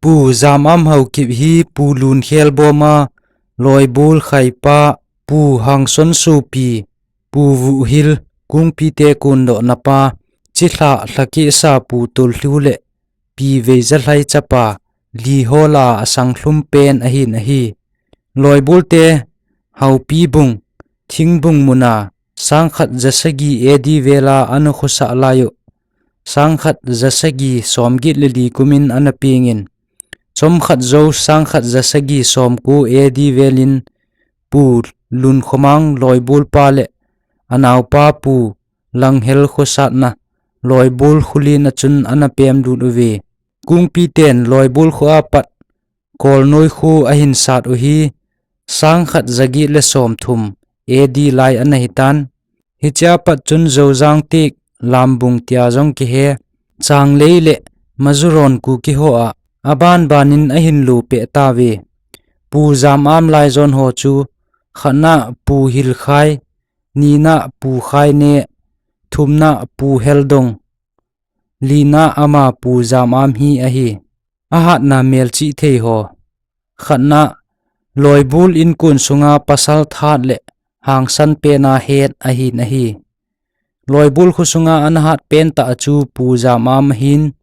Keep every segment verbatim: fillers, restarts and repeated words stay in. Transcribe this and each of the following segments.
Pu Jam Am Haokip hi Pu Lunkhel Boma, Loibol Khaipa, Pu Hangson Sopi, Pu Vuhil, Kungpite Kundohnapa, Chilha Lhakisa Pu Tolhlu le Pi Veizalhai chapa, Lihola a sanghlum pen ahin ahi. Loibolte Haopi Bung, Thingbung muna, sangkhat jasagi A D vela ana khosah lai u. Sangkhat jasagi somget le li kumin ana pengin. Chomkhat jou sangkhat jasagi somko A D velin Pu Lunkhomang Loibolpa le anaopa Pu Langhel khosatna Loibol khulin a chun ana pemlut uve. Kungpiten Loibol khoa pat Kolnoi kho ahin sat u hi, sangkhat jaget le somthum A D lai ana hitan. Hichea pat chun Zojang tik Lambung tia jong kihe, Changlei le Majuron Kuki hoa, aban banin ahin lupeh tauve. Pu Jam Am laijon ho chu, khatna Pu Hilkhai, nina Pu Khaine, thumna Pu Heldong, lina ama Pu Jam Am hi ahi. Ahatna melchih thei ho. Khatna, Loibol inkon sunga pasal thahat le hangsan pena het ahin ahi. Loibol khosunga ana hat pentah chu Pu Jam Am ahin.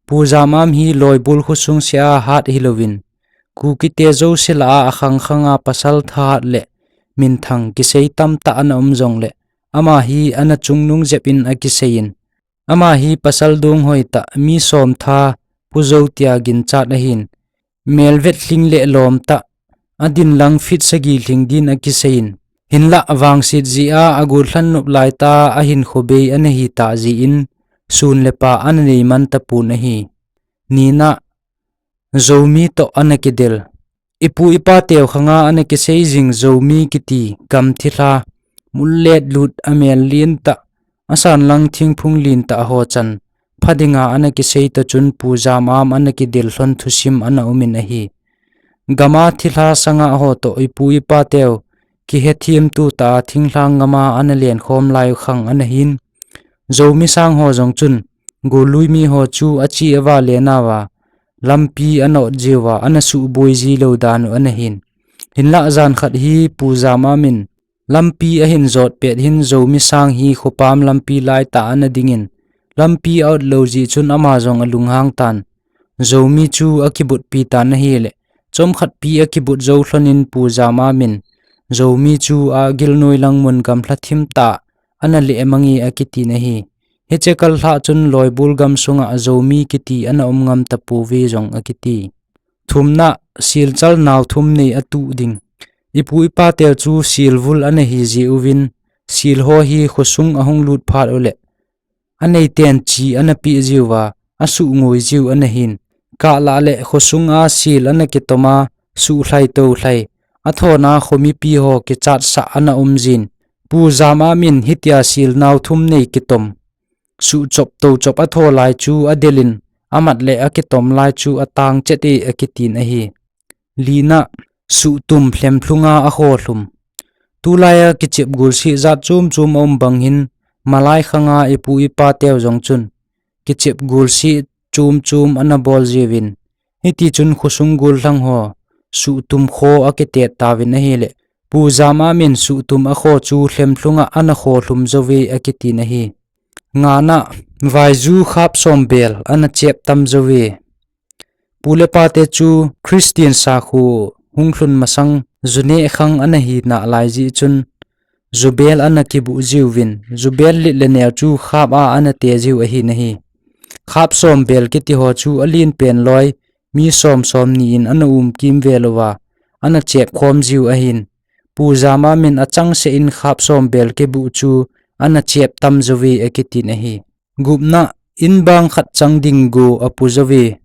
Pu Jam Am hi Loibol khosung sea hat hilouvin, Kukite jouse lah a akhang khanga pasal thahat le minthang kisei tamtah ana um jongle, ama hi ana chungnung jepin akiseiyin. Ama hi pasal dunghoitah, mi somtha, Pu Jou tia ginchat ahin. Melvet lhing le lomtah, adin lang feet sagi lhing din akiseiyin. Hinlah vangset jeh a agollhan nop laitah a ahinkho bei ana hitah jeh in, sun le pa ana neiman tapon ahi. Nina, Zomi toh ana kidel. Ipu ipa teu khanga ana kisei jing Zomi kiti gam thilha, mullet lut amel lentah, asan lang thingphung lentah ho chan, pha dinga ana kisei toh chun Pu Jam Am ana kidel lhon thusim ana umin ahi. Gama thilha sanga ho toh ipu ipa teu, kihethem tutah a thinglhang gama ana lenkhom lai u khang ana hin. Zomi sang ho jong chun, gollui mi ho chu achi ava le nauva, lampi ana ot jiuva, ana suboi ji lou dan u ana hin. Hinlah jan khat hi Pu Jam Am in, lampi ahin jot pet hin Zomi sang hi khopam lampi laitah ana dingin, lampi a ot lou jeh chun ama jong alunghang tan. Zomi chu akibutpi tan ahile, chomkhat pi akibut jou lhonin Pu Jam Am in, Zomi chu agil noi lang mun gamlha thim tah ana leh mange akitin ahi. Hiche kal lhah chun Loibol gam sunga Zomi kiti ana um ngam tapouve jong akiti. Thumna, silchal nao thum nei atuh ding. Ipu ipa teu chu silvul ana hi jeh uvin, sil ho hi khosung ahung lut phat ule, aneiten chi ana peh jiuva, asuh ngoi jiu ana hin. Kahlah le khosunga sil ana kitoma, suh lhai tou lhai, athona khomipi ho kichatsah ana um jin. Pu Jam Am in hitia sil nao thum nei kitom, suh chop tou chop atho lai chu adelin, amat le akitom lai chu atang chet e akitin ahi. Lina, suhtum lhemlhunga akholhum. Tulaia kichep golseh jat chom chom aum bang hin, malai khanga ipu ipa teu jong chun, kichep golseh chom chom ana bol jiuvin. Hiti chun khosung gollhang ho, suhtum kho akitet tauvin ahile, Pu Jam Am in suhtum akho chu lhemlhunga ana kholhum jouve akitin ahi. Ngana, vaiju khap som bel ana chep tam jouve. Pu le pate chu Christian sakhu hung lhun masang ju neh khang ana hi nalai jeh chun, jubel ana kibuh jiuvin, jubel lit le neo chu khap a ana te jiu ahin ahi. Khap som bel kiti ho chu alen pen loi, mi som som ni in ana um kimvel uva, ana chep khom jiu ahin. Pu Jam Am in achangseh in khap som bel kibuh chu ana chep tam jouve akitin ahi. Gupna, in bang khat chang ding go apu jouve.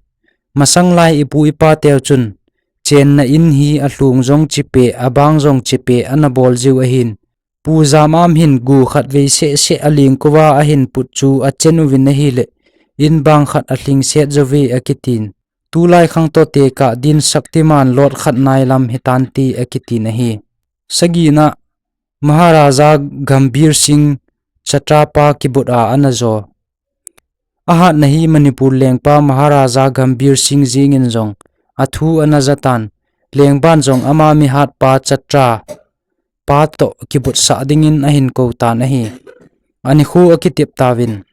Masang lai ipu ipa teu chun, chenna in hi alhung jong chipeh, abang jong chipeh ana bol jiu ahin. Pu Jam Am hin go khat vei seh seh alengkouva ahin put chu achen uvin ahile, in bang khat alhing set jouve akitin. Tulai khang toh tekah din Shaktiman lot khat nailam hitante akitin ahi. Sagina, Maharaja Gambhir Singh Chhatrapati kibut a ana jo. Ahatna hi Manipur lengpa Maharaja Gambhir Singh jeng in jong, athu ana jatan. Lengpan jong ama mihatpa Chatra pa toh kibutsah dingin ahin kou tan ahi. Anikho akitep tauvin.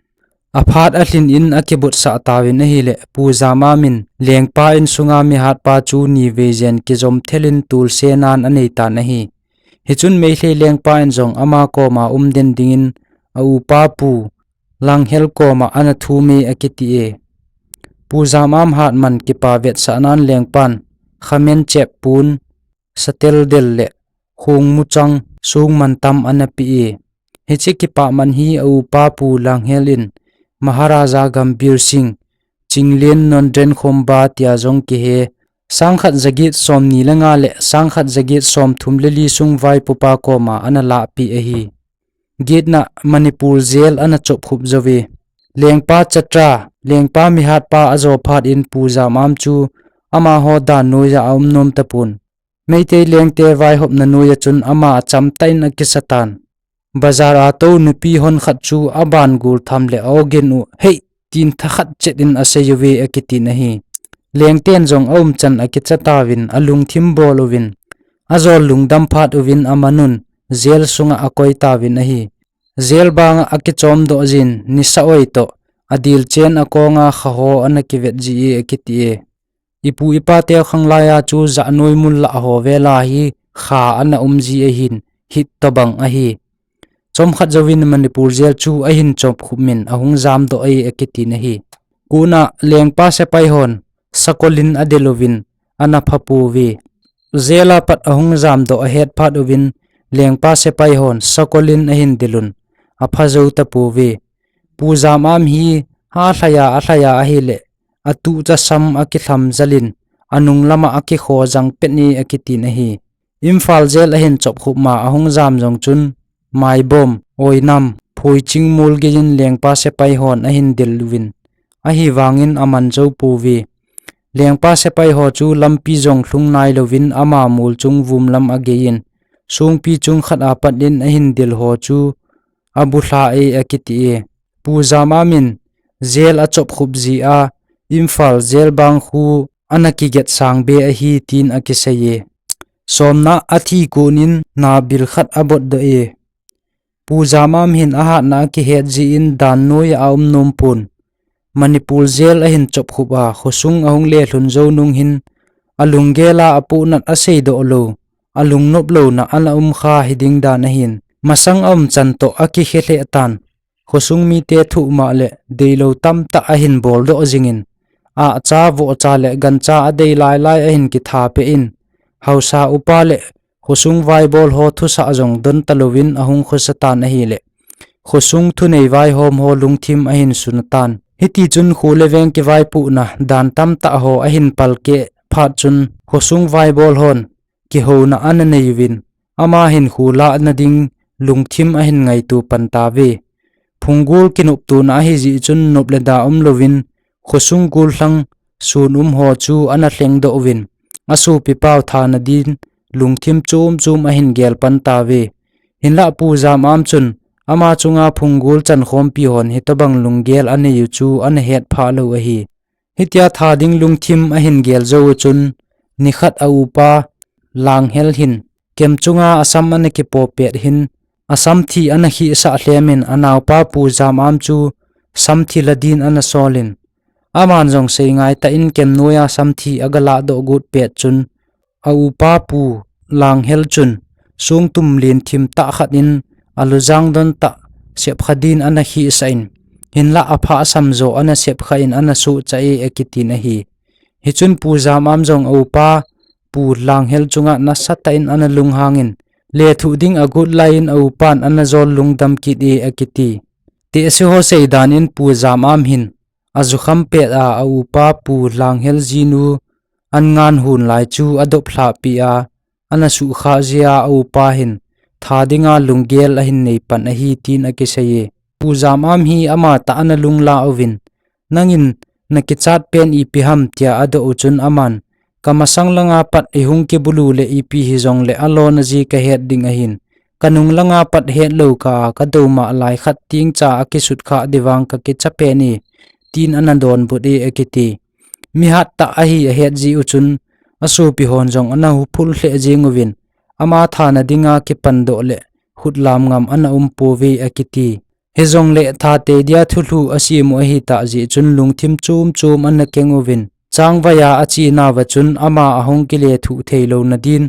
Aphat alhin in akibutsah tauvin ahile, Pu Jamam in lengpa insunga mihatpa chu nivei jen kijom thelin tulse nan anei tan ahi. Hichun Meitei lengpa in jong ama koma umden dingin a upa Pu Langhel koma ana thum e akiti e. Pu Jamam hatman kipa vetsah nan lengpan khamen chep pun, satel del le khong muchang sung mantam ana pe e. Hiche kipaman hi a upa Pu Langhel in Maharaja Gambhir Singh, Chinglen Nondren Khomba tia jong kihe, sangkhat jaget somni le nga le sangkhat jaget somthum le li sung vaipopa koma ana lahpeh ahi. Getna Manipur jail ana chopkhup jouve. Lengpa Chatra, lengpa mihatpa ajo phat in Pu Jamam chu amaho dan noiya aum nom tapon. Meitei lengte vaihopna noiya chun ama achamtah in akisatan. Bazar a tou nupi hon khat chu aban gul tham le aogin u, "Hei!" tin thakhat chet in asei uve akitin ahi. Lengten jong aumchan akicha tauvin, alungthim bol uvin, ajol lungdam phat uvin amanun jail sunga akoi tauvin ahi. Jail banga akichom doh jin, nisa oi toh, adil chen akonga khaho ana kivet ji e akiti e. Ipu ipa teu khanglai a chu jahnoi mul lah ho vela hi kha ana um ji ahin, hit tobang ahi. Chomkhat jouvin Manipur jail chu ahin chopkhup min ahung jamdoh e akitin ahi. Kuna lengpa sepai hon sakolin adel uvin ana phapouve. Jail a pat ahung jamdoh ahet phat uvin lengpa sepai hon sakolin ahin del un apha jou tapouve. Pu Jamam hi ha lhaiya alhaiya ahile atuh chasam akilham jalin anung lama akikho jang pet e akitin ahi. Imphal jail ahin chopkhup ma ahung jam jong chun Maibom, Oinam, Phuiching mol geiyin lengpa sepai hon ahin del uvin. Ahivangin aman jou pouve. Lengpa sepai ho chu lampi jong lhung nailouvin ama mol chung vum lam ageiyin, songpi chung khat a pat in ahin del ho chu abulha e akiti e. Pu Jamam in jail achopkhup ji a Imphal jail bang khu ana kiget sang be ahi tin akisei e. Somna athi konin nabil khat abotdoh e. Pu Jamam hin ahatna akihet jin dan noiya aum nom pon. Manipur jail ahin chopkhup a, khosung ahung lelhun jou nung hin, alunggel a apohnat aseidoh lou, alungnop louna ana um kha hiding dan ahin, masang aumchan toh akikhe lheh tan. Khosung mite thuh mah le deilou tamtah ahin boldoh jingin, ahcha, vohcha le gancha adei lailai ahin kitha peh in, haosa upa le khosung vaibol ho thusah jong don talouvin ahung khosa tan ahile, khosung thunei vaihom ho lungthim ahin suna tan. Hitichun kho le veng kivaipohna dan tamtah ho ahin palkeh phat chun khosung vaibol hon kihouna ana nei uvin, ama hinkho lahna ding lungthim ahin ngaito pan tauve. Phunggol kinoptona ahijeh chun nop le da umlouvin, khosung gollhang sun um ho chu ana lhengdoh uvin, asopi pau thana din lungthim chom chom ahin gel pan tauve. Hinlah Pu Jamam chun, ama chunga phunggol chankhompi hon hitobang lunggel anei u chu ana hetphah lou ahi. Hitia tha ding lungthim ahin gel jou u chun, nikhat a upa Langhel hin, kem chunga asam ana kipo pet hin, asam thi ana khisah lhemin anaopa Pu Jamam chu sam thi la din ana solin, aman jong seingai tah in kem noiya sam thi aga lahdoh got pet chun, a upa Pu Langhel chun, songtum len thim tah khat in alujang don tah sepkha din ana khisah in, hinlah aphah sam jo ana sepkha in ana sohcha e akitin ahi. Hichun Pu Jamam jong a upa Pu Langhel chunga nasatah in ana lunghangin, lethuh ding agot laiyin a upan ana jol lungdam kit e akiti. Tehse ho seidan in Pu Jamam hin, ajukham pet a a upa Pu Langhel jinu an ngan hon lai chu adoplhah peh a, ana suhkhah jeh a a upa hin tha dinga lunggel ahin nei pan ahi tin akisei e. Pu Jamam hi amatah ana lunglah uvin, nangin nakichat pen ipi ham tia adoh u chun aman, kamasang langa pat ihung kibulu le ipi hijongle alona ji kahet ding ahin, kanung langa pat hetlou kah a kadoumah lai khat tengcha akisutkhah ding vang kakicha pen e, tin ana donbut e akiti. mihat tah ahi ahet jeh u chun, asopi hon jong ana huphul lheh jeng uvin, ama thana dinga kipan doh le khutlam ngam ana um pouve akiti. Hijongle thate dia thulhu asem u ahi tah jeh chun lungthim chom chom ana keng uvin, changvai a achena uva chun ama ahung kile thuh thei louna din,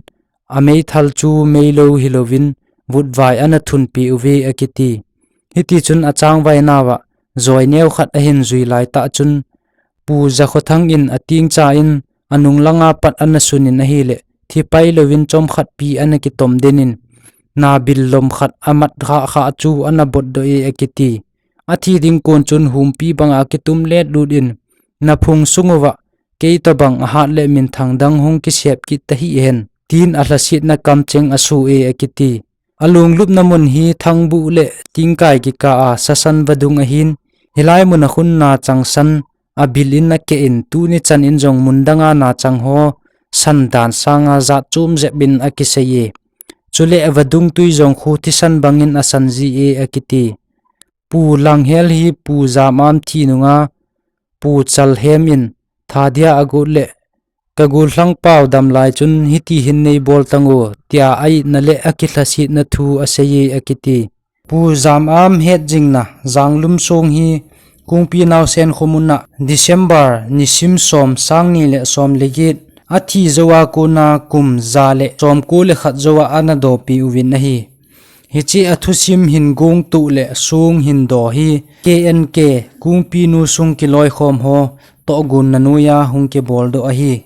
ameithal chu meilou hilouvin, vutvai ana thunpi uve akiti. Hiti chun achangvai nauva, joi neo khat ahin jui lai tah chun, Pu Jakhothang in atingcha in, anung langa pat ana sunin ahile, thipai louvin chomkhat pi ana kitom denin, nabil lom khat amat kha kha chu ana botdoh e akiti. Athi ding kon chun humpi banga kitum let lut in, naphung sung uva, kei tobang ahat le minthang dang hung kisep kit tahih hen, tin alhasetna kamcheng aso e akiti. Alunglupna mun hi thangbuh le tingkai kikah a sasan vadung ahin, hilai mun a khun nachang san abil in akeh in tuni chan in jong mun danga nachang ho san dan sanga jat chom jep in akisei e. Chule vadung tui jong khu thisan bangin asan ji e akiti. Pu Langhel hi Pu Jamam thi nunga Pu Chalhem in thadia agot le, ka gollhang pau dam lai chun hiti hin nei bol tang u, tia a-itna le akilhasetna thu asei e akiti. Pu Jamam hetjingna Janglum song hi Kungpi Naosen khomun a December nisim som, sang ni le som le get, athi jou a kona kum ja le som ko le khat jou a ana dopi uvin ahi. Hiche a thusim hin gong toh le song hin do hi K N K, Kungpi nu sung kiloikhom ho tohgonna noiya hung kibol doh ahi.